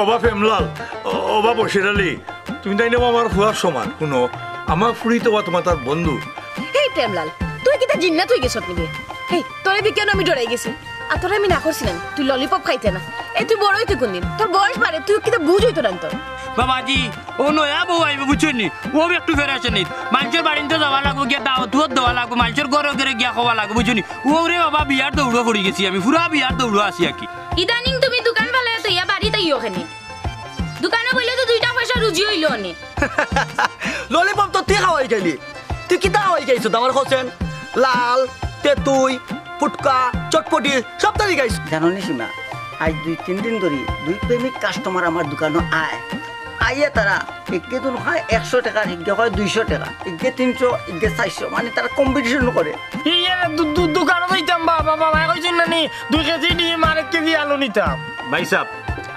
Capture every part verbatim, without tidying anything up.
ওবা প্রেমলাল, ও-, ওবা বশির আলী, তুমি তাইন আমার ফুয়ার সমান। হুনো, আমার ফুড়ি তো বা তুমার তার বন্ধু। এই প্রেমলাল, তুই কিতা জিন্নাত অইগেছত নি বে? এই, তোরে দেখিয়া নু আমি ডরাই গেছি। আর তোরে আমি না করছি না নি, তুই ললিপপ খাইতে না। এই, তুই বড় অইতে কুনদিন? তোর বয়স বাড়ে, তুই কিতা বুঝ অইতো না নি তোর? বাবাজি, ও নয়া বউ আইবো, বুঝছো নি? ও একটু ফেরে আসে নি। মানষর বাড়িত যাওয়া লাগবো, গিয়া দাওয়াত দেওয়া লাগবো, মানষর ঘরে ঘরে গিয়া কওয়া লাগবো, বুঝছো নি? ওরে বাবা, বিয়ার দৌড়ো পড়ি গেছি আমি, পুরা বিয়ার দৌড়ো আছি আর কি। ইদানিং তুমি দোকান ফালাইয়া থইয়া বাড়িত আইও কেনে? দোকানো বইলে তো দুইটা পয়সা রুজি অইলো অনে। ললিপপ তো তুই খাওয়াই গেলি, তুই কিতা খাওয়াই গেছস আমার কছেন? লাল, তেতুই, ফুটকা, চটপটি সব তো খাইছস। জানো নি সীমা, আইজ দুই তিন দিন ধরি দুই প্রেমিক কাস্টমার আমার দোকানো আয়, আইয়া তারা একে দুন খায় একশো টেকা, হিগে খায় দুইশো টেকা, হিগে তিনশো, হিগে চাইরশো, মানে তারা কম্পিটিশন করে। ইয়ে, দু-, দু-, দোকানো যাইতাম বা, বা, বাবায় কইছইন না নি, দুই কেজি ডিম আর এক কেজি আলু নিতাম। ভাইসাব,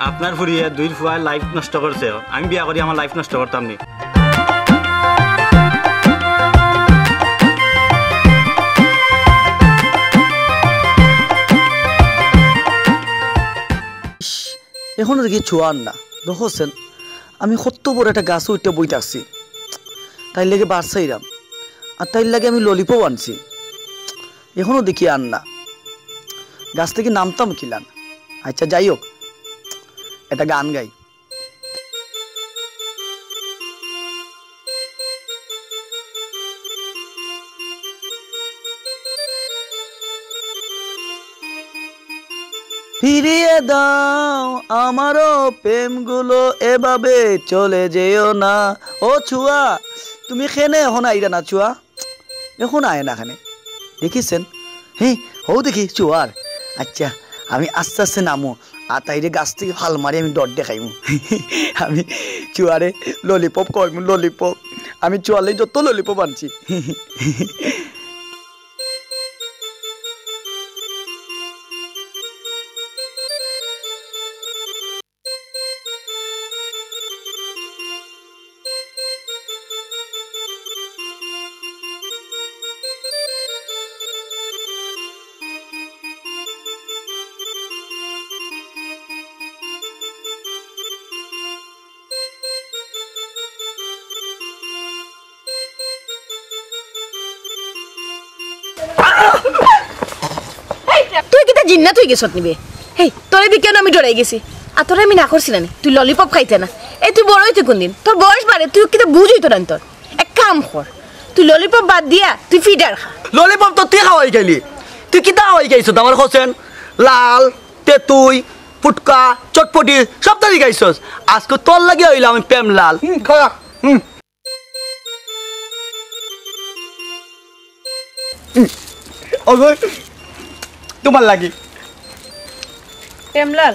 আপনার ফুড়িয়ে দুইর ফুয়ার লাইফ নষ্ট করছে, আমি বিয়া করি আমার লাইফ নষ্ট করতাম নি। ইশ, এখনো দেখি চুয়া আন্না, দেখছেন, আমি কত বড় একটা গাছো উঠিয়া বই থাকছি, তাইর লাগি বাড়ছাইরাম, আর তাইর লাগি আমি ললিপপ আনছি, এখনো দেখি আন্না, গাছ থাকি নামতাম কিলান। আচ্ছা, যাই হোক, একটা গান গাই। ফিরিয়ে দাও আমারও প্রেমগুলো, এভাবে চলে যেও না। ও চুয়া, তুমি কেনে এখন আইরা না চুয়া? এখন আয় না কেনে। দেখিছেন? হে, হউ দেখি চুয়ার। আচ্ছা, আমি আস্তে আস্তে নামমু, আর তাইরে গাছ থাকি ফাল মারি আমি ডর দেখাইমু। আমি চুয়ারে ললিপপ কইমু, ললিপপ। আমি চুয়ার লাগি যত ললিপপ আনছি। এই, তুই কিতা জিন্নাত অইগেছত নি বে? এই, তোরে দেখিয়া নু আমি ডরাই গেছি। আর তোরে আমি না করছি না নি, তুই ললিপপ খাইতে না। এই, তুই বড় অইতে কুনদিন? তোর বয়স বাড়ে, তুই কিতা বুঝ অইতো না নি তোর? এক কাম কর, তুই ললিপপ বাদ দিয়া তুই ফিডার খা। ললিপপ তো তুই খাওয়াই গেলি, তুই কিতা খাওয়াই গেছস আমার কছেন? লাল, তেতুই, ফুটকা, চটপটি সব তো খাইছস। আজকে তোর লাগি অইলাম আমি প্রেমলাল। হুম, খা। হুম। ওগো, তোমার লাগি। প্রেমলাল,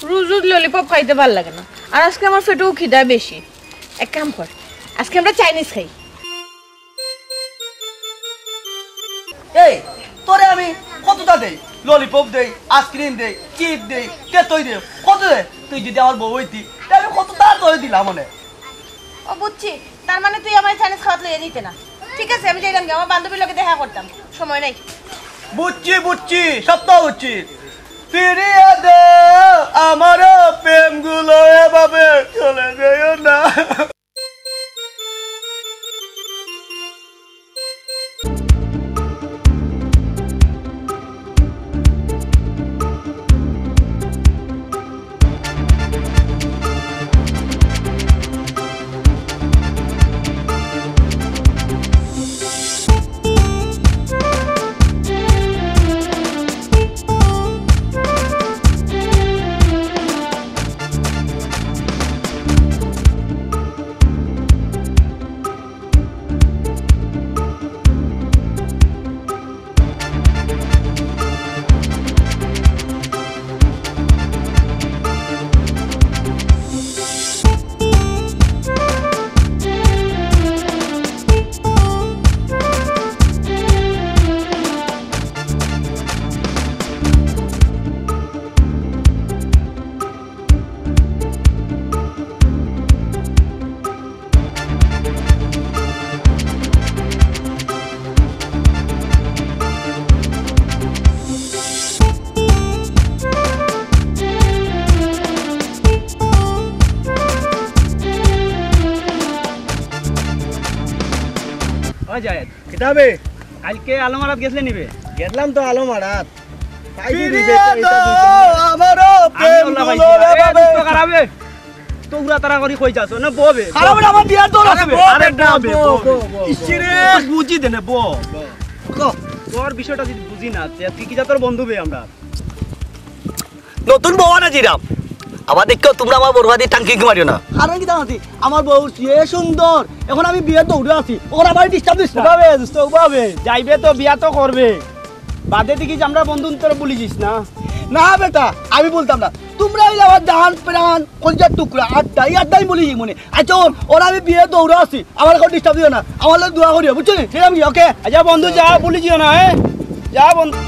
রোজ রোজ ললিপপ খাইতে ভালা লাগে না, আর আজকে আমার পেটেও খিদা বেশি। এক কাম কর, আজকে আমরা চাইনিজ খাই। এই, তোরে আমি কততা দেই, ললিপপ দেই, আইসক্রিম দেই, চিপ দেই, তেতই দেই, কত দেই? তুই যদি আমার বউ অইতি, তে আমি কততা তোরে দিলাম অনে। ও বুঝছি, তার মানে তুই আমারে চাইনিজ খাওয়াত লইয়া যাইতে না। ঠিক আছে, আমি যাইরাম গি, আমার বান্ধবীর লগে দেখা করতাম, সময় নাই। বুঝছি, বুঝছি, সব তো বুঝছি। ফিরিয়ে দে আমার প্রেমগুলো, এভাবে চলে যেও না। ওই জায়েদ, কিতাবে? কালকে আলমারাত গেছলে নিবে? গেছলাম তো আলমারাত। পাইছি ফিরিয়ে দুইটা, দুইটা, দাও দুইটা। আমারও আমি প্রেম ওলা পাইছি গুলো না। এ, রে দোস্ত খারাপ, এ। তো উড়া তাড়া করি কই যাস? না, ববে। খারাপ না, আমার বিয়ার দৌড় আছে। আরে, আরে, ববে, ববে, ববে, ববে। ববে। ইস রে। তো বুঝি দে না, ব। ক। তোর বিষয়টা যদি বুঝি না, তে আজকে কি জাতর বন্ধু বে আমরা? নতুন বউ আনা জিরাম। আবার দেখো, তোমরা আমার বড় ভাইদের টাঙ্কি মারিও না। কারণ কিতা জানো নি? আমার বউ যে সুন্দর, এখন আমি বিয়ার দৌড়ে আছি, ওরা আমার disturb দিস না। ওভাবে, দোস্ত, ওভাবে। যাইবে তো, বিয়া তো করবে। বাদে দেখিস আমরা বন্ধু তোরা ভুলি যাস না। না বেটা, আমি বলতাম না। তোমরা অইলে আমার জান প্রাণ, কলিজার টুকরা, আড্ডা, এই আড্ডাই বলি মনে। আচ্ছা, ওর, ওরা আমি বিয়ার দৌড়ে আছি, আমার এখন disturb দিও না, আমার লগে দোয়া করিও, বুঝছো নি? ঠিক আছে, ওকে? আচ্ছা বন্ধু, যা, ভুলি যেও না, হ্যাঁ? যা বন্ধু।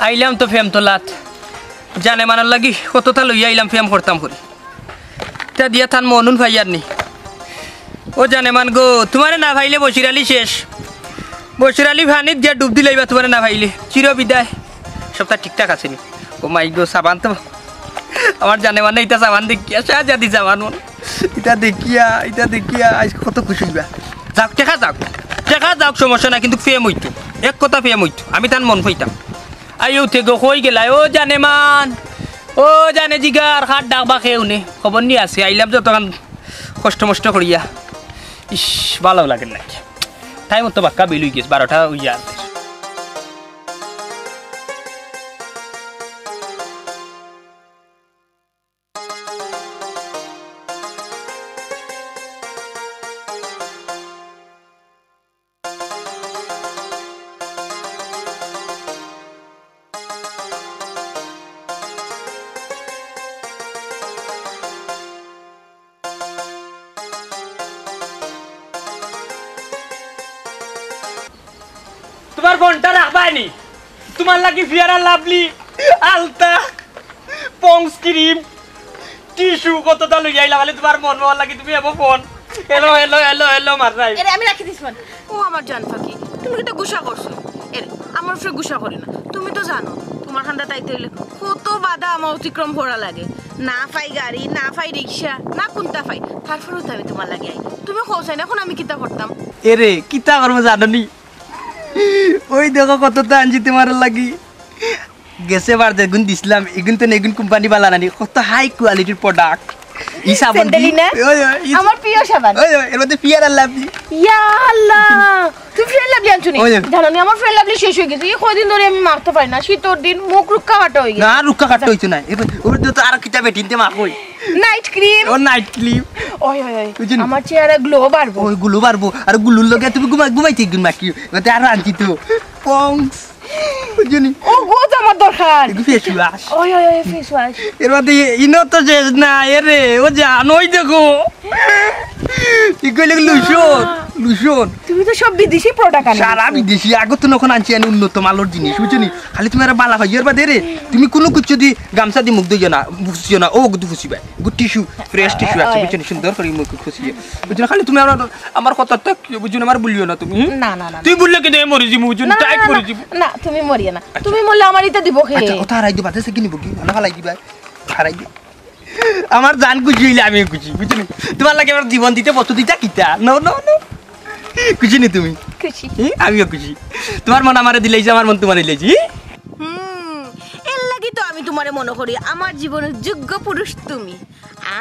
আইলাম তো প্রেম তোলাত, জানে মানর লাগি কততা লইয়া আইলাম প্রেম করতাম করি। তা দিয়া তান মনুন পাইয়ার নি। ও জানে মান গো, তোমারে না পাইলে বশির আলী শেষ। বশির আলী পানিত গিয়া ডুব দিলাইবা তোমারে না পাইলে। চির বিদায়। সবতা ঠিকঠাক আছে নি? ও মাই গো, সাবান তো আমার জানে মানে ইটা সাবান দেখিয়া, শাহজাদি সাবান মন। ইটা দেখিয়া, ইটা দেখিয়া আইজ কত খুশি অইবা। যাউক, টেকা যাউক, টেকা যাউক, সমস্যা নাই, কিন্তু প্রেম অইতো, এক কথা প্রেম অইতো, আমি তান মন পাইতাম। আইও তে গো, কই গেলায়? ও জানে মান, ও জানে জিগার, কার ডাক বা কেউ নে, খবর নি আছে, আইলাম যতখান কষ্ট মষ্ট করিয়া। ইস, ভালো লাগে না। টাইম তো বাক্কা বেল অই গেছে, বারোটা অইয়া আছে। তোমার ফোনটা রাখবায় নি? তোমার লাগি Fair and Lovely, আলতা, পন্ডস ক্রিম, টিস্যু কততা লইয়া আইলাম, খালি তোমার মন পাওয়ার লাগি তুমি এবো phone. Hello, hello, hello, hello, মার নাই। এরে, আমি রাখি দিছি ফোন। ও আমার জান পাখি, তুমি কিতা গুসা করছো? এরে, আমার উপরে গুসা করি না। তুমি তো জানো, তোমার কান্দাত আইতে অইলে কত বাধা আমার অতিক্রম করা লাগে। না পাই গাড়ি, না পাই রিক্সা, না কুন্তা পাই, তারপরেও তো আমি তোমার লাগি আই। তুমি কও চাই না, এখন আমি কিতা করতাম? এরে, কিতা করমু জানো নি? ওই দেখো কততা আনছি তোমার লাগি। গেছে বার যেগুন দিছিলাম, এগুন তো নেগুন কোম্পানি বালা নানি, কত হাই কোয়ালিটির প্রোডাক্ট। ই সাবান দি-, স্যান্ডেলিনা? ওই, ওই, ই-, আমার প্রিয় সাবান। ওই, ওই, এর মধ্যে Fair and Lovely। ইয়া আল্লাহ, তুমি Fair and Lovely আনছো নি? ওই, ওই। জানো নি, আমার Fair and Lovely শেষ অই গেছে। এই কয়দিন ধরি আমি মাখতে পারি না, শীতর দিন মুখ রুক্কা কাটা অই গেছে। না, রুক্কা কাটা অইছে না। এবার ওর তো আরো কিতা বেটিনতে মাখো। Night cream. ও নাইট ক্রিম। ওই, ওই, ওই। বুঝছো নি? আমার চেহারা গ্লো বাড়বো। ওই গ্লো বাড়বো। আর গ্লোর লগে তুমি ঘুমা-, ঘুমাইতে ঘুম মাখিও। এবার আরো আনছি তো। পন্ডস। বুঝছো নি? ও গো, আমার দরকার। এগু ফেস ওয়াশ। ওই, ওই, ওই, ফেস ওয়াশ। এর মধ্যে ই-, ইনো তো শেষ না, এ রে, ও জান, ওই দেখো। ই কইলে লুশন, লুশন। তুমি তো সব বিদেশি প্রোডাক্ট আনো। সারা বিদেশি, আগত তো নখন আনছি আমি উন্নত মালর জিনিস, বুঝছো নি? খালি তুমি আর বালা ভাই, এর বাদে রে, তুমি কুনু কিছু দি গামছা দি মুখ ধুইও না, ফুসিও না, ও গুদু ফুসিবা। গুড টিস্যু, ফ্রেশ টিস্যু আছে, ওই। বুঝছো নি? সুন্দর করি মুখ ফুসিও। বুঝছো না? খালি তুমি আমার, আমার কথা তো বুঝছো না, আমার বলিও না তুমি, হুম? না, না, না, তুমি না। বললে কিন্তু এ মরি যিমু, বুঝছো নি? না, না, টাইট না, মরি না, যিমু। না, তুমি মরিও না। আচ্ছা। তুমি মরলে আমার ইটা দিব কে? আচ্ছা, কথা হারাই দিবা, দেশে কিনিব কি? মানে ফালাই দিবা। হারাই দিবা। আমার জান খুশি অইলে আমিও খুশি, বুঝছো নি? তোমার লাগি আমার জীবন দিতে প্রস্তুত, ইটা কিতা? No, no, no। খুশি নি তুমি? খুশি। হুম, আমিও খুশি। তোমার মন আমারে দিলাইছো, আমার মন তোমারে দিলাইছি। হুম, এর লাগি তো আমি তোমারে মনে করি আমার জীবনের যোগ্য পুরুষ তুমি।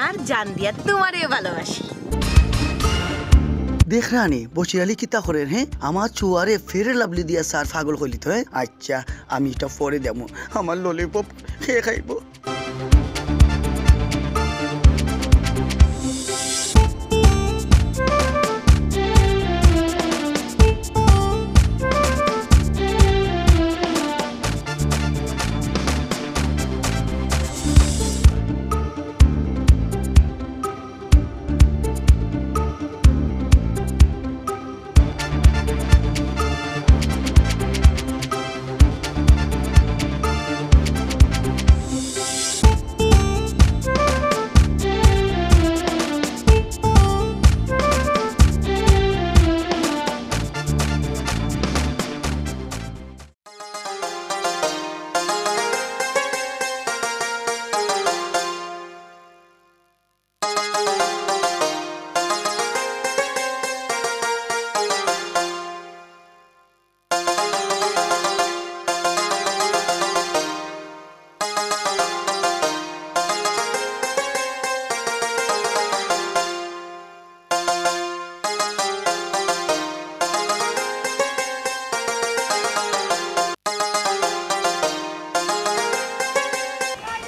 আর জান দিয়া তোমারে ভালোবাসি। দেখরানি, বশির আলী কিতা করের, হ্যাঁ? আমার চুয়ারে Fair and Lovely দিয়া স্যার পাগল কইলি তো, হ্যাঁ? আচ্ছা, আমি ইটা পরে দেমু। আমার ললিপপ কে খাইবো?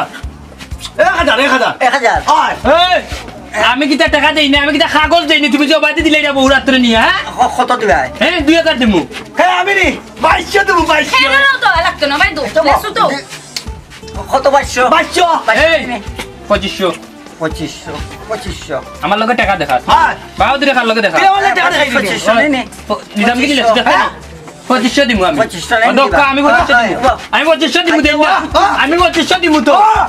হাজার। এক হাজার, এক হাজার। এক হাজার। অয়। এই, আমি কিতা টেকা দেই না, আমি কিতা কাগজ দেই নি, তুমি যে অবাদি দিলাইরা বউর আতরে নিয়া, হ্যাঁ? ক-, কত দিবায়? হ্যাঁ, দুই হাজার দিমু। হ্যাঁ, আমি নি, বাইশশো দিমু, বাইশশো। হ্যাঁ, না, না, তো লাগতো না, ভাই, দো, আচ্ছা, লেসু তো। কত, বাইশশো? বাইশশো। এই, পঁচিশশো। পঁচিশশো, পঁচিশশো। আমার লগে টেকা দেখা। হ্যাঁ। বাহাদুর খার লগে দেখা। তুই আমার লগে টেকা দেখাই দিবি। পঁচিশশো নেই নি? প-, নিজাম কি দিলে? পঁচিশশো, হ্যাঁ? পঁচিশশো দিমু আমি। পঁচিশশো নেই ও, নি দক্কা, দিবা? আমি পঁচিশশো হ্যাঁ, দিমু। হ্যাঁ। আমি পঁচিশশো দিমু, আচ্ছা, দেই না? বাহ, বাহ। আমি পঁচিশশো দিমু তো। বাহ।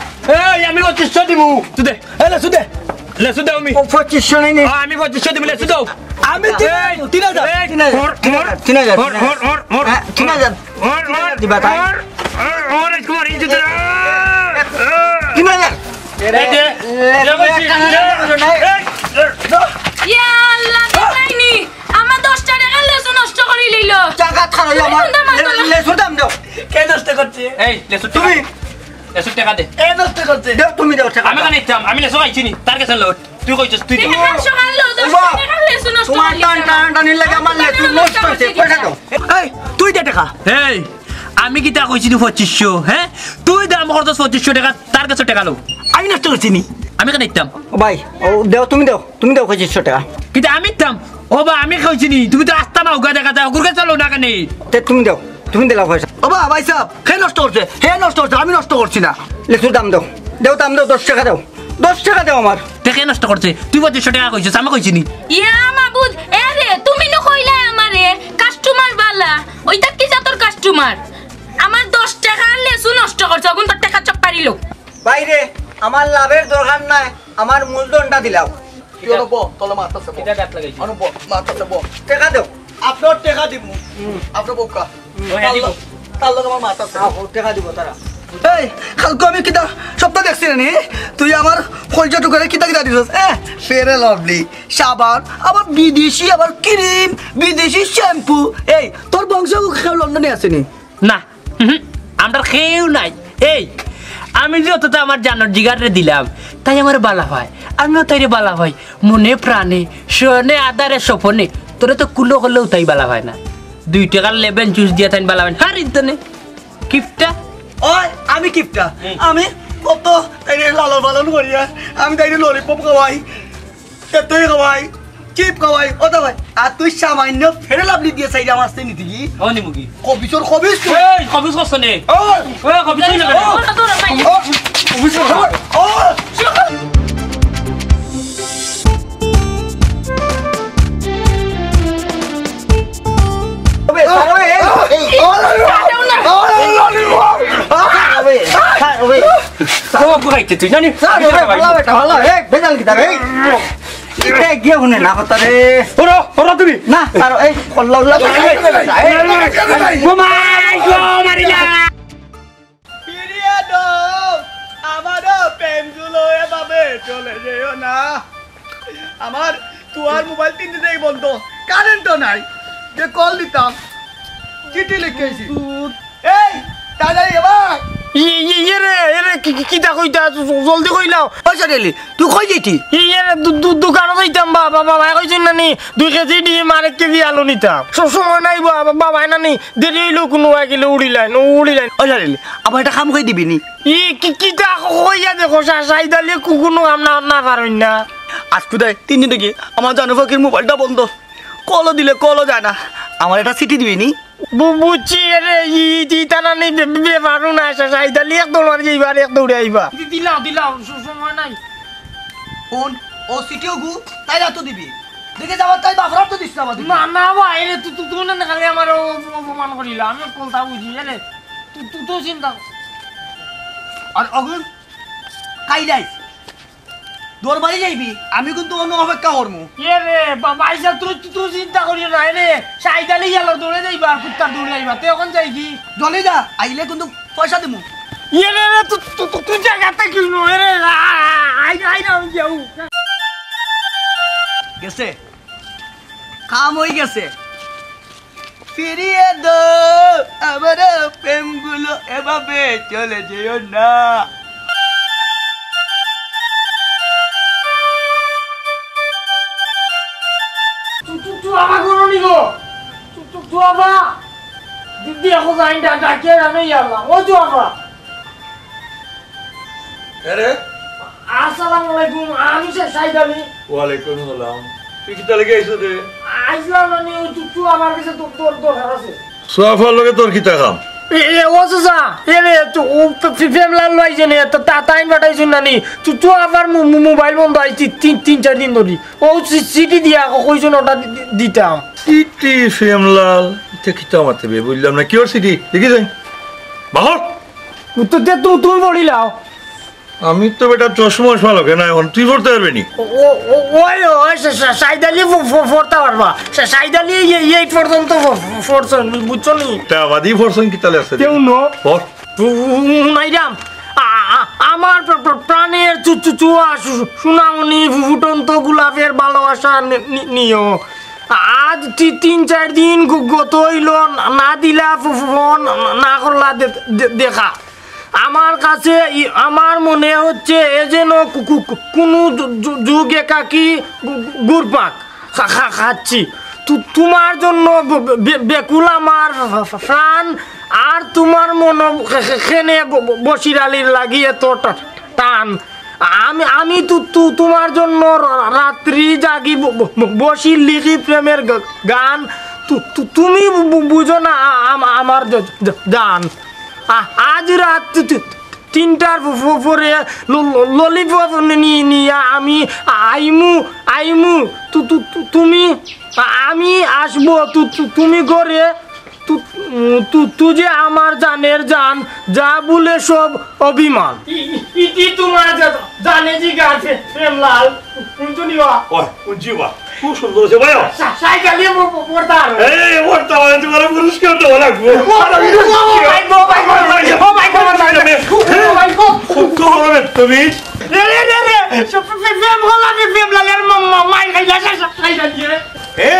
এই, আমি পঁচিশশো দিমু। তুই দে। এ, লেসু দে। লেসু দে আমি। ও, পঁচিশশো নেই নি? হ্যাঁ, আমি পঁচিশশো দিমু, লেসু দাও। আমি তিন হাজার, এই, তিন হাজার, এই, তিন হাজার, হর, হর, তিন হাজার, হর, তিন হাজার। হর, হর, হর। হ্যাঁ, তিন হাজার। হর, হর, দিবা তাই? হর, হর, হর, এই তোমার এই জুতো। তিন হাজার। এই যে, লেসু এই যে, একটা হাজার, এই, ইয়া আল্লাহ, দেখাইনি। আমার দশটা টেকার লেসু নষ্ট করি লইল। জাগাত খাড়াই আমার। লেসুর দাম দাও। কে নষ্ট করছে? এই, লেসুর টেকা তুমি। দে। লেসুর টেকা দে। এ নষ্ট করছে। দেও, তুমি দেও টেকা। আমি কেনে নিতাম? আমি লেসু খাইছি নি? তার গেছে লউক। তুই কইছস, তুই দে। টেকা সকাল লো, দশটা টেকার লেসু নষ্ট করি লইল। তোমার টান টান টান টান লাগে আমার লেসু নষ্ট হইছে। পয়সা দাও। এই, তুই দে টেকা। এই, আমি কিতা কইছি নি পঁচিশশো, হ্যাঁ? তুই দাম করছস পঁচিশশো টেকা, তার গেছে টেকা লও। আমি নষ্ট করছি নি? আমি কেনে নিতাম? ও ভাই, ও দেও, তুমি দেও, তুমি দেও পঁচিশশো টেকা। কিতা আমি নিতাম? ও বা, আমি কইছি নি, তুমি তো আস্তা মাউগা দেখা যায়, অগুর গেছে লও না কেনে? তে তুমি দেও, তুমি দিলাও পয়সা। ও বা, ভাই সাহেব, হে নষ্ট করছে, হে নষ্ট করছে, আমি নষ্ট করছি না। লেসুর দাম দেও, দেও দাম দেও, দশ টেকা দেও, দশ টেকা দেও আমার। তে কে নষ্ট করছে? তুই পঁচিশশো টেকা কইছস, আমি কইছি নি? ইয়া মাবুদ, এ রে, তুমি নু কইলা আমারে, কাস্টমার বালা, ওইটা কি জাতর কাস্টমার? আমার দশ টেকার লেসু নষ্ট করছে, অগুন তোর টেকা চক পারিল। ভাইরে, আমার লাভের দরকার নাই, আমার মূলধনটা দিলাও। তুই অনো ব, তোর মাত আছে, ব। কিতা গাত লাগাইছিস? অনো ব, মাত আছে, ব। টেকা দেও। আপনার টেকা দিমু। আপনার বউকা। ওই, তার আদিব। লগ-, তার লগে আমার মাত আছে। আহ, ও টেকা দিব তারা। এই, কালকে আমি কিতা স্বপ্ন দেখছি রে নি? তুই আমার কলিজা টুকরারে কিতা কিতা দিছস? এ, Fair and Lovely, সাবান, আবার বিদেশি, আবার ক্রিম, বিদেশি শ্যাম্পু। এই, তোর বংশ কেউ লন্ডনে আছে নি? না, হুম, আমরার কেউ নাই। এই, আমি যে অতটা আমার জানর জিগাররে দিলাম, তাই আমারে বালা পায়, আমিও তাইরে বালা পাই। মনে প্রাণে, শয়নে আধারে স্বপনে, তোরে তো কুলো করলেও তাই বালা পায় না। দুই টেকার লেবেন জুস দিয়া তাইন বালা পায় না। হার ইন্তনে। কিপটা? ওই, আমি কিপটা? হুম। আমি কত তাইরে লালন পালন করিয়া, আমি তাইরে ললিপপ খাওয়াই, তেতই খাওয়াই, চিপ খাওয়াই, ওটা ভাই। আর তুই সামান্য Fair and Lovely দিয়া চাইরে আমার হাতে নিতে কি? ও নিমুখী। কবিছর কবিছ তুই। এই, কবিছ করছ নে? ও! ওই, কবিছ হইল কেন? ও! ও! কবিছ করছ? ও! ও, বুঝাইতে তুই জানি? স্যার, ওরে, ভালা বেটা, ভালা। এই, বেজাল কিতা রে? এই, এটা গিয়ে হুনে না কথা রে। ওরা, ওরা তুমি। না, স্যার, এই, কল্লা উল্লা। এই, এই, এই, ও মাই গো, মারিলা। ফিরিয়ে দাও, আমারও প্রেমগুলো এভাবে চলে যেও না। আমার তুয়ার মোবাইল তিন দিন থেকে বন্ধ, কারেন্টও নাই। যে কল দিতাম, চিঠি লিখেছি। এই, তাড়াতাড়ি এবার। ই, ই, ইয়ে রে, এ রে, কি, কি, কিতা কইতা? জ-, জ-, জলদি কইলাও। ওই সরেলি, তুই কই যাইতি? ই, ইয়ে রে, দু-, দু-, দোকানো যাইতাম বা, বা, বাবায় কইছইন না নি, দুই কেজি ডিম আর এক কেজি আলু নিতাম। স-, সময় নাই বা, বা, বাবায় না নি, দেরি অইলেও কুনু আগে গেলে উড়িলাইন, উড়িলাইন। ওই সরেলি, আবার একটা কাম কই দিবি নি? ই, কি, কিতা কইয়া দেখো, সা-, সাইদ আলী কু-, কুনু কাম না, না পারইন না। আজকু দেয়, তিন দিন থেকে আমার জানু ফকির মোবাইলটা বন্ধ। কলও দিলে কলও যায় না। আমার একটা চিঠি দিবি নি? বু-, বুঝছি রে, ই, ই, ইতা না নি বে-, বে-, বেপারও না, সা-, সাইদ আলী এক দৌড় মারি যাইবা আর এক দৌড়ে আইবা। দি-, দিলাও, দিলাও, স-, সময় নাই। ফোন, ও চিঠিও গু, তাই না তো দিবি? দেখে যাবার তাই বাফরার তো দিস না আমাদের। না, না ভাই, এ রে, তু-, তু-, তুমি না খালি আমার অ-, অ-, অপমান করিলা, আমি কথা বুঝি, এ রে, তু-, তু-, তুই চিন্তা কর। আর অগুন, কাইলাই। দরবারি যাইবি, আমি কিন্তু অন্য অপেক্ষা করমু। এ রে, বা-, ভাইসাব, তুই, তুই, তুই চিন্তা করিও না, এ রে, সাইদ আলী গেল, দৌড়ে যাইবা, আর কুত্তার দৌড়ে যাইবা, তুই এখন যাই কি? জলদি যা, আইলে কিন্তু পয়সা দিমু। এ রে, রে, তুই, তুই, তুই, তুই জায়গাতে কি হলো? এ রে, আ, আ, আ, আই, আই না, আমি যাও। গেছে, কাম হয়ে গেছে। ফিরিয়ে দাও, আমার প্রেমগুলো এভাবে চলে যেও না। তু, তু, তু, আমার কোনো নিব। তু, তু, তু, আবা। দিদি, এখন যাই, ডা-, ডাকিয়ে জানো, ইয়াল্লা। ও, তু, আবা। আরে, আসসালামু আলাইকুম, আমি সে সাইদ আলী। ওয়ালাইকুম সালাম। তুই কিতা লাগি আইছস রে? আইছলাম মানে, ওই তু-, তু আমার কাছে তো-, তোর দরকার আছে। সুয়াফার লগে তোর কিতা কাম? এ, এ, ও চাচা, এ রে, তু-, ও ফে-, ফে-, ফেমলাল লই যে নে, তো তা-, তাইন পাঠাইছইন না নি? তু-, তু আবার মো-, মো-, মোবাইল বন্ধ আইছি তিন, তিন, তিন চার দিন ধরি। ও চি-, চিঠি দিয়া ক-, কইছইন ওটা দি-, দি-, দিতাম। চিঠি ফেমলাল, ইতা কিতা মাতে বে? বুঝলাম না, কিওর চিঠি? দেখি যাই। বাহর। উত্তর দে, তু-, তুমি পড়িলাও। আমি তো বেটা চশমা উশমা লগে নাই, এখন তুই পড়তে পারবে নি? ও, ও, ও, ওই, ওই, সা-, সা-, সাইদ আলী ফ-, ফ-, পড়তে পারবা। সা-, সাইদ আলী এই, এই, এই পর্যন্ত ফ-, ফ-, পড়ছইন, বু-, বুঝছো নি? তা বাদি পড়ছইন কিতা লেখছে? কেউ ন। পড়। হু-, হু-, হু-, হুনাইরাম। আ-, আ-, আমার প্র-, প্র-, প্রাণের চু-, চু-, চুয়া সু-, সুনামণি ফু-, ফুটন্ত গোলাপের ভালোবাসা নি-, নি-, নিও। আজ তি-, তিন চার দিন গ-, গত হইল, না, না দিলা ফো-, ফো-, ফোন, না, না করলা দে-, দে-, দেখা। আমার কাছে ই-, আমার মনে হচ্ছে এ যেন কু-, কু-, কু-, কুনু যু-, যু-, যুগ একাকী ঘু-, ঘু-, ঘুরপাক খা-, খা-, খাচ্ছি। তু-, তোমার জন্য ব-, ব-, বে-, বেকুল আমার ফ-, ফ-, প্রাণ, আর তোমার মন খে-, খে-, খেনে ব-, ব-, বশির আলীর লাগি এত টা-, টান। আমি, আমি তু-, তু-, তোমার জন্য রা-, রাত্রি জাগি ব-, ব-, ব-, বশির লিখি প্রেমের গ-, গান। তু-, তু-, তুমি বু-, বু-, বুঝো না আ-, আম-, আমার জ-, জ-, জান। আ-, আজ রাত তু-, তু-, তিনটার প-, প-, পরে ল-, ল-, ললিপপ নি-, নি-, নিয়া আমি আইমু, আইমু। তু-, তু-, তু-, তুমি, আ-, আমি আসবো। তু-, তু-, তুমি ঘরে। তু-, উম, তু-, তু যে আমার জানের জান, যা বলে সব অভিমান। ই-, ই-, ইতি তোমার জা-, জানে জি গাছে প্রেমলাল। শুনছো নি বা? ওই, শুনছি বা। খুব সুন্দর হয়েছে ভাই। সা-, সাইকেলে প-, প-, পড়তাম। এই, পড়তাম, আমি তোমার পুরস্কার দেওয়া লাগবো। ও, ও, ও, ও, ও, ও, ও, ও, ও, ও, ও, ও, ও, ও, তুমি রে, রে, রে, রে, সব ফে-, ফে-, ফেম হলা রে, ফেম লালের মা-, মা-, মাই খাইলা, শা-, শা-, খাইলা দিয়ে রে। এ,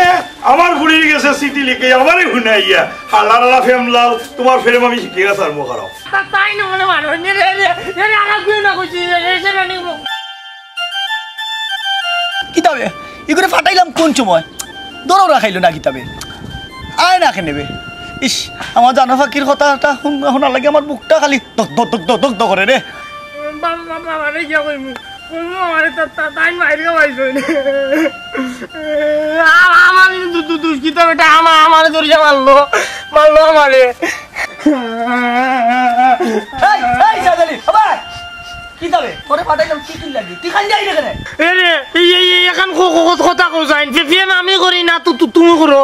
আমার ফুড়ির গেছে চিঠি লিখে আমারে হুনাইয়া। হালার হালা ফেম লাল, তোমার ফেম আমি শিখে গেছে আর মুখ খারাপ। তা-, তাই না মনে মারো, রে, রে, রে, রে, রে, আর কেউ না কইছি, রে, রে, রে, রে, রে। কিতাবে? ই করে ফাটাইলাম কোন সময়? দৌড়াও রাখাইলো না কিতাবে? আয় না কেনে বে? ইস, আমার জানো ফাকির কথা একটা হুন-, হুনার লাগি আমার বুকটা খালি ধক ধক ধক ধক ধক ধক করে রে। বাবা, বাবা, বাবা রে, কি কইমু? কইমু আমারে তা, তা, তাই মাইর খাওয়াইছে। আ-, আমার দু-, দু-, দুষ্কৃত বেটা আমা-, আমারে ধরিয়া মারলো, মারলো আমারে। এই, এই, শাহজালি, আবার! কিতাবে? তোরে পাঠাইলাম কি কি লাগি? তুই খালি যাই রে কেনে? এ রে, এই, এই, এই, এখন ক-, ক-, ক-, কথা কও যাইন। ফে-, ফেম আমি করি না, তু-, তু-, তুমি করো।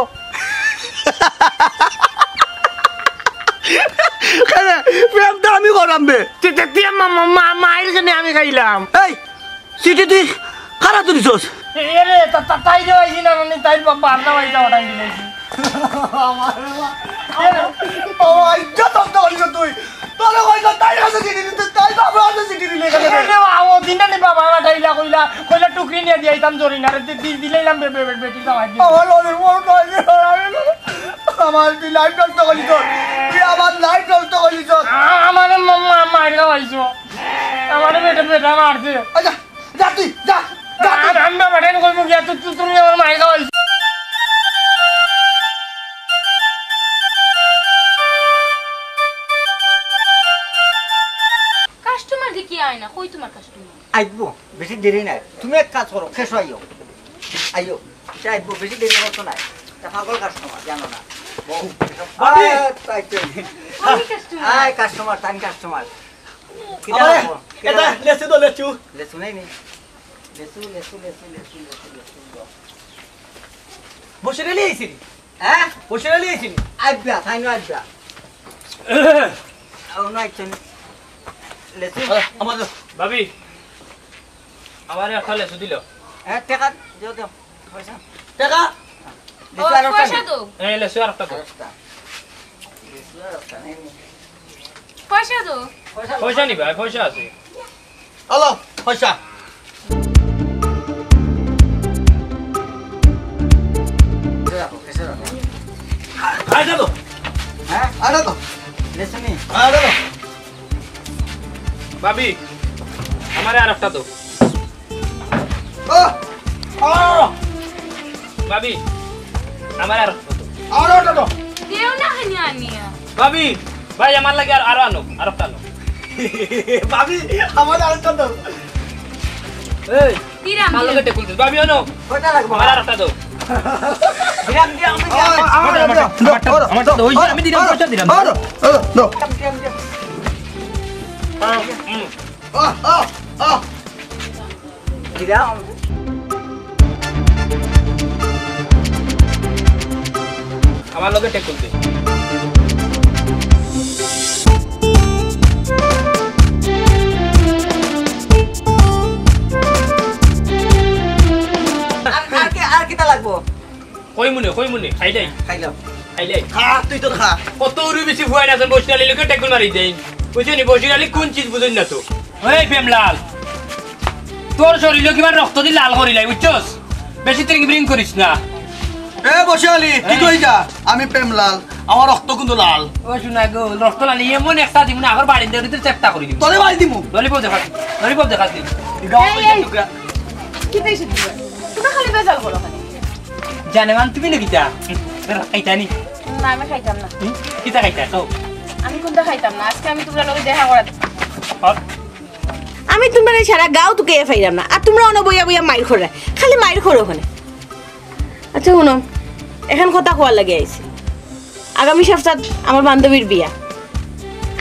কেনে? প্রেম তো আমি করাম বে। তে, তে, তে, মা-, মা-, মা-, মাইর কেনে আমি খাইলাম। এই, চিঠি তুই কারা তুই দিছস? এ রে, তা, তা, তাই রে, ওই দিন আমি তাই বা-, বারটা বাড়িতে পাঠাই দিলাইছি। আমার মা। এ রে। ও, ইজ্জত নষ্ট করিস তুই। তোরে কইলো তাই কাছে চিঠি দিতে, তাই বাবার কাছে চিঠি দিলে কেন? এ রে, ও দিনটা নি বাবা পাঠাইলা, কইলা, কইলা টুকরি নিয়া দিয়াইতাম জরিনারে, দি-, দি-, দিলাইলাম বে-, বে-, বে-, বেটি জামাই দি। আমার ওদের মন কয় যে, আমার তুই লাইফ নষ্ট করিস তোর। তুই আমার লাইফ নষ্ট করিস তোর। আ-, আমারে মা-, মা-, মাইর খাওয়াইছো। আমারে বেটা, বেটা মারছে। আচ্ছা, যা তুই, যা, যা তুই। আর আমরা বেটাইন কইমু গিয়া, তু-, তু-, তুমি আমার মাইর খাওয়াইছো। কাস্টমার দেখি আয় না, কই তোমার কাস্টমার? আইবো, বেশি দেরি নাই। তুমি এক কাজ করো, খেসো আইও। আইও, এটা আইবো, বেশি দেরি হতো না। এটা পাগল কাস্টমার, জানো না। ভাবি! আয়, তাই তো। আমি কাস্টমার। আয়, কাস্টমার, তাই কাস্টমার। কিতা আরে, লাগবো? কিতা এটা লাগবো? লেচু দাও, লেচু। লেচু নাই নি? লেচু, লেচু, লেচু, লেচু, লেচু, লেচু দাও। বসির আলী আইছে নি? হ্যাঁ? বসির আলী আইছে নি? আইবা, তাই না আইবা। ও না, আইছে নি। লেচু। আরে, আমার দাও। ভাবি, আমারে একটা লেচু দিল। হ্যাঁ, টাকা দিও, দিও। পয়সা। টাকা? লেচু ও, আর একটা পয়সা নি? দাও। হ্যাঁ, লেচু আর একটা দাও। আর একটা। লেচু আর একটা নেই নি? পয়সা দাও। পয়সা দাও। পয়সা নিবা, পয়সা আছে। হ্যালো, পয়সা। এটা রাখো, পয়সা রাখো। আ-, আরেকটা দাও। হ্যাঁ? আরেকটা দাও। লেচু নি? আরেকটা দাও। ভাবি, আমারে আর একটা দাও। ও! ও! ভাবি, আমারে আর একটা দাও। আরো একটা দাও। দেও না খানি আনিয়া। ভাবি, ভাই, আমার লাগি আর, আরো আনো, আর একটা আনো। ভাবি, আমার আর একটা দাও। এই, দিলাম, কার লগে দিলাম। টেকুল দিস? ভাবি, আনো। কয়টা লাগবো? আমার আর একটা দাও। দিলাম, দিলাম, আমি দিলাম। আমার, আমার, আমার, আমারটা, আমারটা, ওই যে আমি দিলাম, আরো, পয়সা দিলাম। আরো, আরো, দাও। দিলাম, দিলাম, দিলাম। আহ, উম। আহ, আহ, আহ। দিলাম। আমার লগে টেক করতে। আর, আর কি, আর কিতা লাগবো? কই মনে, কই মনে, খাইলাই। খাইলাম। খাইলাই। খা, তুই তোর খা। কত উরু বেশি ফুয়াইন আছইন, বসির আলীর লগে টেকুল মারি দেইন। বুঝছো নি, বসির আলী কোন চিজ বুঝইন না তো। ওই প্রেমলাল, তোর শরীরও কিবা রক্ত দি লাল করিলাই, বুঝছস? বেশি তিরিং বিরিং করিস না। এ বসির আলী, কি হ্যাঁ। কই যা? আমি প্রেমলাল, আমার রক্ত কিন্তু লাল। ও শোনা গো, রক্ত লাল, এমন একটা দিমু না, আগর বাড়ির দেউরি তোর চেষ্টা করি দিমু। তোরে বাড়ি দিমু। ললিপপ দেখাস, ললিপপ দেখাস নি। এই গাওয়া এই, পয়সা এই। টুকরা। কি পেয়েছে তুমি? তুমি খালি বেজাল করো খালি। জানে মান তুমি নাকি যা? খাইতা নি? না, আমি খাইতাম না। হুম? কিতা খাইতা? তো? আমি কোনটা খাইতাম না। আজকে আমি তোমরা লগে দেখা করাত। আর? আমি তোমরা সারা গাঁও তুকাইয়া পাইলাম না। আর তোমরা অনো বইয়া বইয়া মাইর করো। খালি মাইর করো ওখানে। আচ্ছা, হুনো। এখন কথা কওয়ার লাগি আইছি। আগামী সপ্তাহ আমার বান্ধবীর বিয়া।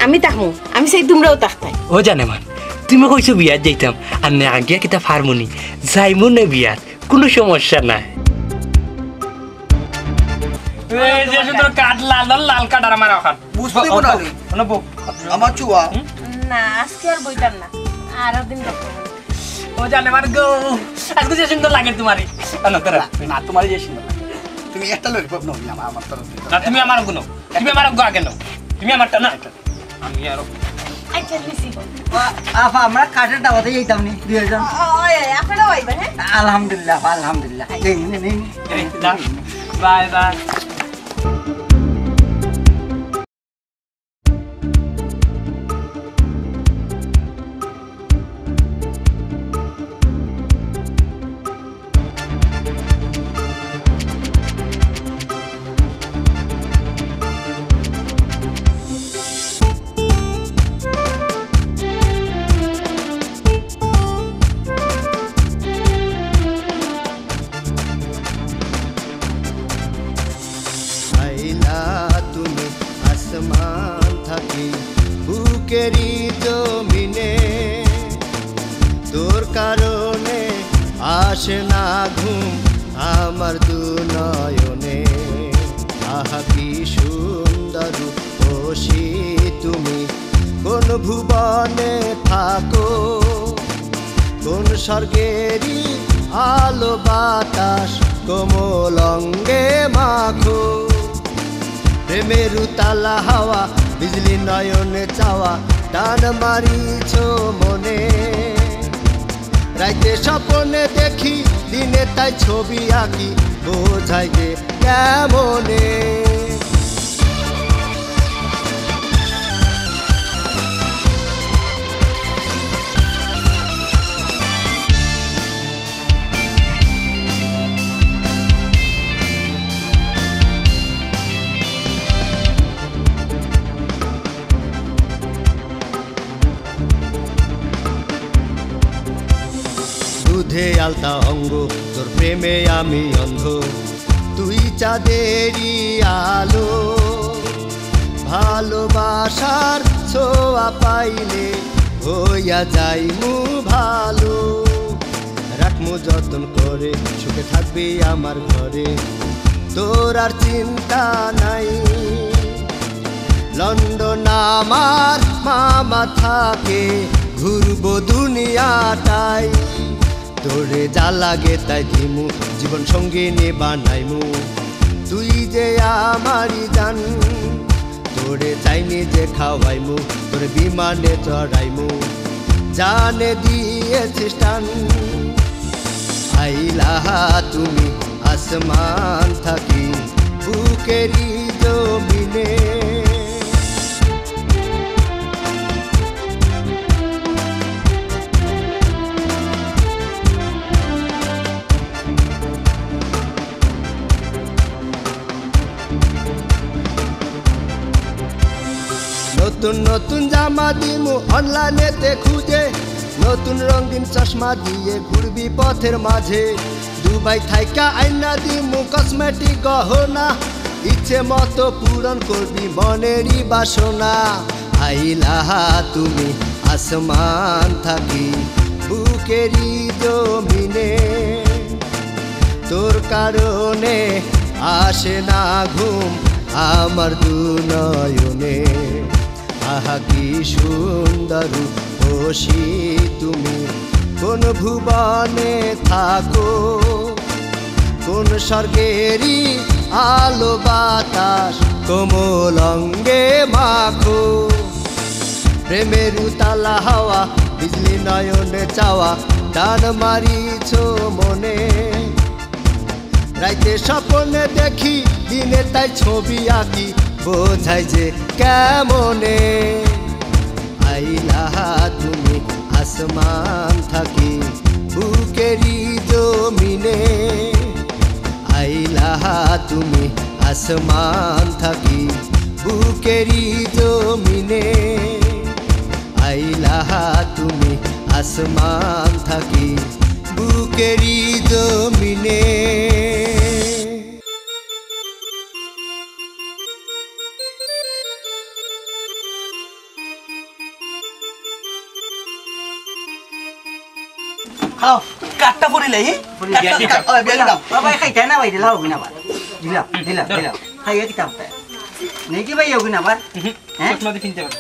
আমি থাকমু। আমি চাই তোমরাও থাকতায়। ও জানে মান, তুমি কইছো বিয়াত যাইতাম। আর না গিয়া কিতা পারমু নি? যাইমু না বিয়াত। কোনো সমস্যা নাই। এই যে সুন্দর কাঠ, লাল, লাল, লাল কাঠ আর আমার কাঠ। বুঝতে বউ, না। বউ, বউ। আমার চুয়া। হুম? না, আজকে আর বইতাম না। আরো দিন দেখো। ও জানে আমার গো, আজকে যে সুন্দর লাগে তোমারে। না, না, তোমারে যে সুন্দর লাগে। তুমি একটা ললিপপ নাও, আমার, আমার তরফ থেকে। না, তুমি আমার গুনো। তুমি আমার গো আগে নাও। তুমি আমারটা না। আমি আরো। আচ্ছা, নিছি। আ-, আফা, আমরা কাঠের দাওয়াতে যাইতাম নি, দুইজন। ও, ও, ওই, ওই, আপনারাও আইবেন, হ্যাঁ? আলহামদুলিল্লাহ, আলহামদুলিল্লাহ। এই, এই, এই, এই। এই, না। By, by. আইলা তুমি আসমান থাকি বুকেরি জমিনে, তোর কারণে আসে না ঘুম আমার দু নয়নে। আহা কি সুন্দর রূপসী তুমি, কোন ভুবনে থাকো, কোন স্বর্গেরই আলো বাতাস কোমল অঙ্গে মাখো। প্রেমের উতালা হাওয়া, বিজলি নয়নে চাওয়া, টান মারিছ মনে। রাইতে স্বপনে দেখি, দিনে তাই ছবি আঁকি, বোঝাই যে কেমনে। দুধে আলতা অঙ্গ, তোর প্রেমে আমি অন্ধ, তুই চাঁদেরই আলো। ভালোবাসার ছোঁয়া পাইলে হইয়া যাইমু ভালো। রাখমু যতন করে, সুখে থাকবি আমার ঘরে, তোর আর চিন্তা নাই। লন্ডন আমার মামা থাকে, ঘুরবো দুনিয়াটাই। তোরে যা লাগে তাই দিমু, জীবন সঙ্গিনী বানাইমু। তুই যে আমারই জান, তোরে চাইনি যে খাওয়াইমু, তোরে বিমানে চড়াইমু, জানে দিয়েছিস টান। আইলা তুমি আসমান থাকি বুকেরি জমিনে। নতুন নতুন জামা দিমু অনলাইনেতে খুঁজে, নতুন রঙিন চশমা দিয়ে ঘুরবি পথের মাঝে। দুবাই থাইকা আইনা দিমু কসমেটিক গহনা, ইচ্ছে মতো পূরণ করবি মনেরই বাসনা। আইলা তুমি আসমান থাকি বুকেরই জমিনে, তোর কারণে আসে না ঘুম আমার দু নয়নে। আহা কি সুন্দর রূপসী তুমি, কোন ভুবনে থাকো, কোন স্বর্গেরই আলো বাতাস কোমল অঙ্গে মাখো। প্রেমের উতালা হাওয়া, বিজলি নয়নে চাওয়া, টান মারিছ মনে। রাইতে স্বপনে দেখি, দিনে তাই ছবি আঁকি, বোঝাই যে কেমনে। আইলা তুমি আসমান থাকি বুকেরই জমিনে, আইলা তুমি আসমান থাকি বুকেরই জমিনে, আইলা তুমি আসমান থাকি বুকেরই জমিনে। খাও, কাঠটা পড়িলে, হি? পড়িলে। কাঠটা, বিয়া দিতাম। কাঠ-, ও, বিয়া দিতাম। বাবা, খাইতে না ভাই, দিলাও, অইবো না আবার। দিলাম, দিলাম, ধরো। দিলাম। খাইয়া দিতাম তাই। নেই কি ভাই, অইবো না আবার? হুম। হ্যাঁ? চশমা দিয়ে কিনতে পারবো।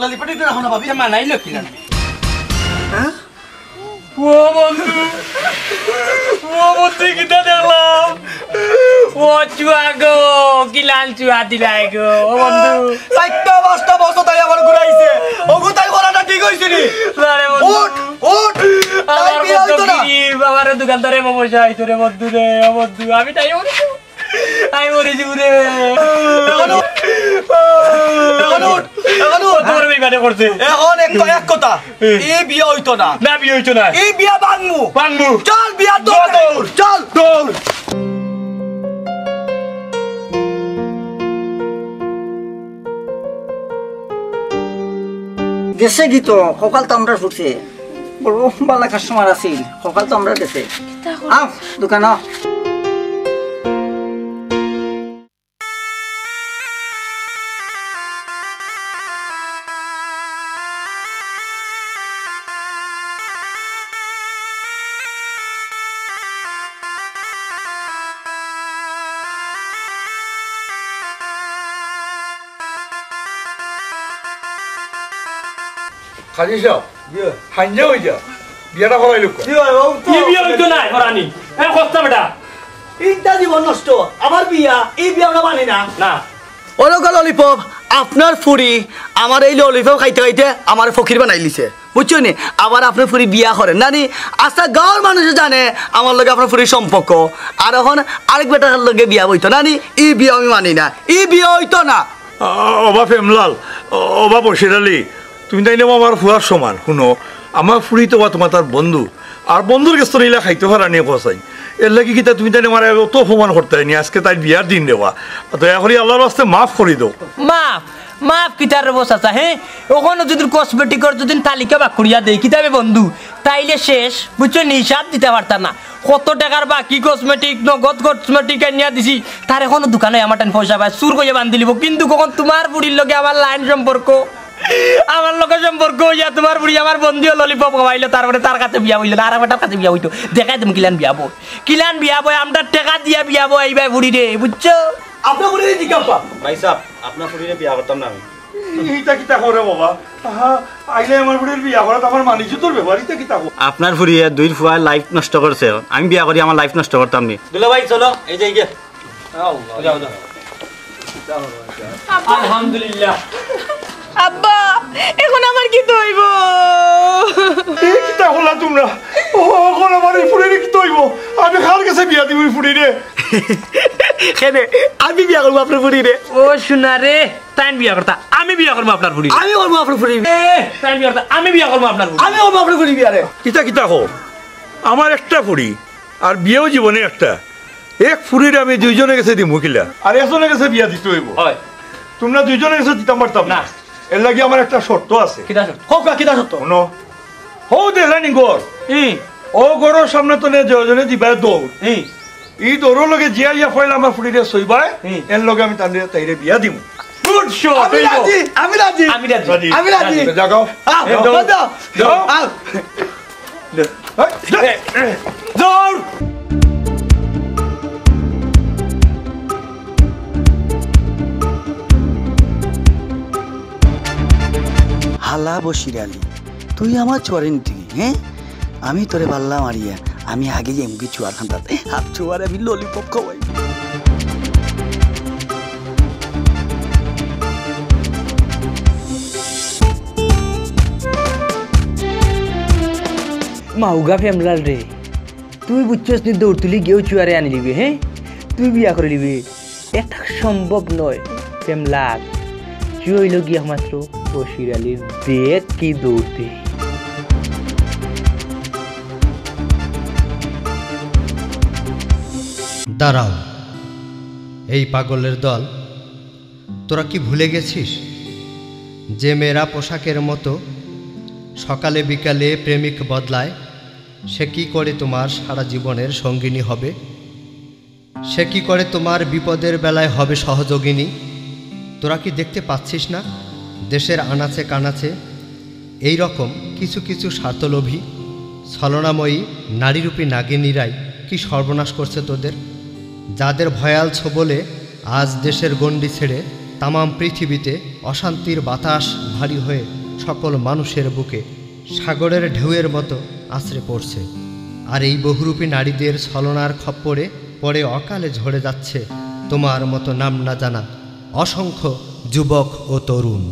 লালিপটি তো রাখো না, ভাবি। এটা মানাইলো কি লালি? হ্যাঁ? ও বন্ধু, ও বন্ধু, কিতা দেখলাম? ও চুয়া গো, কিলান চুয়া দিলাই গো, ও বন্ধু। সাইত্তো পাঁচটা বছর তাই আমার ঘুরাইছে। ওগো, তাই করাটা ঠিক অইছে নি? না রে বন্ধু। উঠ, উঠ। আমার তাই বিয়া বন্ধু অইতো না। গরিব, আমার দোকানদারে বাবা পয়সা আইতো রে বন্ধু রে, ও বন্ধু, আমি তাই মরে যাবো। আমি মরে যাবো রে। এখন উঠ, এখন উঠ, এখন উঠ। কত বড় বেইমানি করছে। এখন এক, এক কথা, এই বিয়া অইতো না। না, বিয়া অইতো না। এই বিয়া ভাঙমু। ভাঙমু। চল, বিয়া দৌড়। চল। দৌড়। গেছে কি তো, কপাল তো আমরার ফুটছে। বড় বালা কাস্টমার আছিল, কপাল তো আমরার গেছে। কিতা কর? আও, দোকানো। কাজী সাব, জি। হাইঞ্জা অই যা, বিয়াটা করাই লউক্কা। জি ভাই, ও তো ই বিয়া অইতো নায়, করানি। এ, কস্তা বেটা। ইটা জীবন নষ্ট। আমার বিয়া, এই বিয়া আমরা মানি না। না। ওরকম ললিপপ, আপনার ফুরি আমার এই ললিপপ খাইতে খাইতে আমার ফকির বানাইলিছে। বুঝছো নি? আবার আপনার ফুরি বিয়া করের না নি? আস্তা গাঁওর মানুষে জানে আমার লগে আপনার ফুরির সম্পর্ক। আর এখন আরেক বেটার লগে বিয়া অইতো না নি? ই বিয়া আমি মানি না, ই বিয়া অইতো না। আ, ওবা প্রেমলাল, ও-, ওবা বশির আলী, তুমি তাইন আমার ফুয়ার সমান। হুনো, আমার ফুরি তো বা তুমার তার বন্ধু, আর বন্ধুর গেছ থনে ইলা খাইতো পারানি কছাইন। এরলাগি কিতা তুমি তাইন আমারে অত অপমান করতায় নি? আজকে তাইর বিয়ার দিন রেবা, দয়া করি আল্লার ওয়াস্তে মাফ করি দেও। মাফ? মাফ কিতার রেবো চাচা, হে? অখনো যুদি কসমেটিকর যুদি তালিকা বার করিয়া দেই, কিতা বে বন্ধু, তাইলে শেষ, বুঝছো নি? হিসাব দিতা পারতা না। কত টেকার বাকি কসমেটিক, নগদ কসমেটিক আনিয়া দিছি, তার অখনো দোকানো আমার টাইন পয়সা পায়, চুর করিয়া বান্ধিলিবো। কিন্তু কখন তুমার ফুরির লগে আমার লাইন সম্পর্ক, আমার লগে সম্পর্ক অইয়া তুমার ফুরি আমার বন্ধুয়ে ললিপপ খাওয়াইলো, তারপরে তার কাছে বিয়া অইলো না, আর বেটার কাছে বিয়া অইতো। দেখাই দিমু কিলান বিয়া অয়, কিলান বিয়া অয়, আমরা টেকা দিয়া বিয়া অয়, এই ভাই ফুরিরে, বুঝছো? আপনার ফুরিরে জিকাও। ভাই সাব, আপনার ফুরিরে বিয়া করতাম না আমি। ইটা কিতা কও রে বাবা? আহা, আইলে আমার ফুরির বিয়া করাত আমার মান ইজ্জতর ব্যাপার, ইটা কিতা কও? আপনার ফুরিয়ে দুইর ফুয়ার লাইফ নষ্ট করছে, আমি বিয়া করি আমার লাইফ নষ্ট করতাম নি। দুলাভাই চলো, এই যে এই যে। আল্লাহ। যাও, যাও। আব্বা। আলহামদুলিল্লাহ। আব্বা, এখন আমার কিতা অইবো? এই কিতা কইলা তুমরা? ও, এখন আমার এই ফুরির কিতা অইবো? আমি কার গেছে বিয়া দিমু এই ফুরিরে? কেনে? আমি বিয়া করমু আপনার ফুরিরে। ও সোনা রে, তাইন বিয়া করতা, আমি বিয়া করমু আপনার ফুরিরে। আমি করমু আপনার ফুরিরে। এ, তাইন বিয়া করতা, আমি বিয়া করমু আপনার ফুরিরে। আমি করমু আপনার ফুরিরে বিয়ারে। কিতা কিতা কও? আমার একটা ফুরি, আর বিয়াও জীবনে একটা। এক ফুরিরে আমি দুইজনর গেছে দিমু কিলা? আর একজনর গেছে বিয়া দিতে অইবো। অয়। তুমরা দুইজনর গেছে দিতাম পারতাম না। না। এরলাগি আমার একটা শর্ত আছে। কিতা শর্ত? কউক্কা, কিতা শর্ত? হুনো, হউ দেখলায় নি ঘর। ই। অউ ঘরর সামনে থনে যেজনে দিবায় দৌড়। ই। ই দৌড়র লগে যে আইয়া পয়লা আমার ফুরিরে ছইবায়, ই। এর লগে আমি তানরে, তাইরে বিয়া দিমু। গুড শট, আমি রাজি, আমি রাজি। আমি রাজি। রাজি। আমি রাজি। রাজি। যাও। আও, এ, দৌড়। যাও। যাও। আও। দে। এই, দে। এ, এ, দৌড়। হালা বশির আলী, তুই আমার চুয়ারে নিতে গি, হ্যাঁ? আমি তোরে বাল্লা মারিয়া, আমি আগে যাইমু গি চুয়ার কান্দাত। আর চুয়ারে আমি ললিপপ খাওয়াই। মাউগা প্রেমলাল রে, তুই বুঝছস নি দৌড় তুলি গিয়াউ চুয়ারে আনিলিবে, হ্যাঁ? তুই বিয়া করিলিবে। এটা সম্ভব নয়, প্রেমলাল। চুয়া অইলো গিয়া একমাত্র বশির আলীর, দেখ কি দৌড় দেয়। দাঁড়াও, এই পাগলের দল, তোরা কি ভুলে গেছিস যে মেয়েরা পোশাকের মতো সকালে বিকালে প্রেমিক বদলায়, সে কি করে তোমার সারা জীবনের সঙ্গিনী হবে? সে কি করে তোমার বিপদের বেলায় হবে সহযোগিনী? তোরা কি দেখতে পাচ্ছিস না, দেশের আনাচে কানাচে এই রকম কিছু কিছু স্বার্থলোভী, ছলনাময়ী, নারীরূপী নাগিনীরাই কি সর্বনাশ করছে তোদের? যাদের ভয়াল ছোবলে আজ দেশের গণ্ডি ছেড়ে তামাম পৃথিবীতে অশান্তির বাতাস ভারী হয়ে সকল মানুষের বুকে সাগরের ঢেউয়ের মতো আছড়ে পড়ছে। আর এই বহুরূপী নারীদের ছলনার খপ্পরে পড়ে অকালে ঝরে যাচ্ছে তোমার মতো নাম না জানা অসংখ্য যুবক ও তরুণ।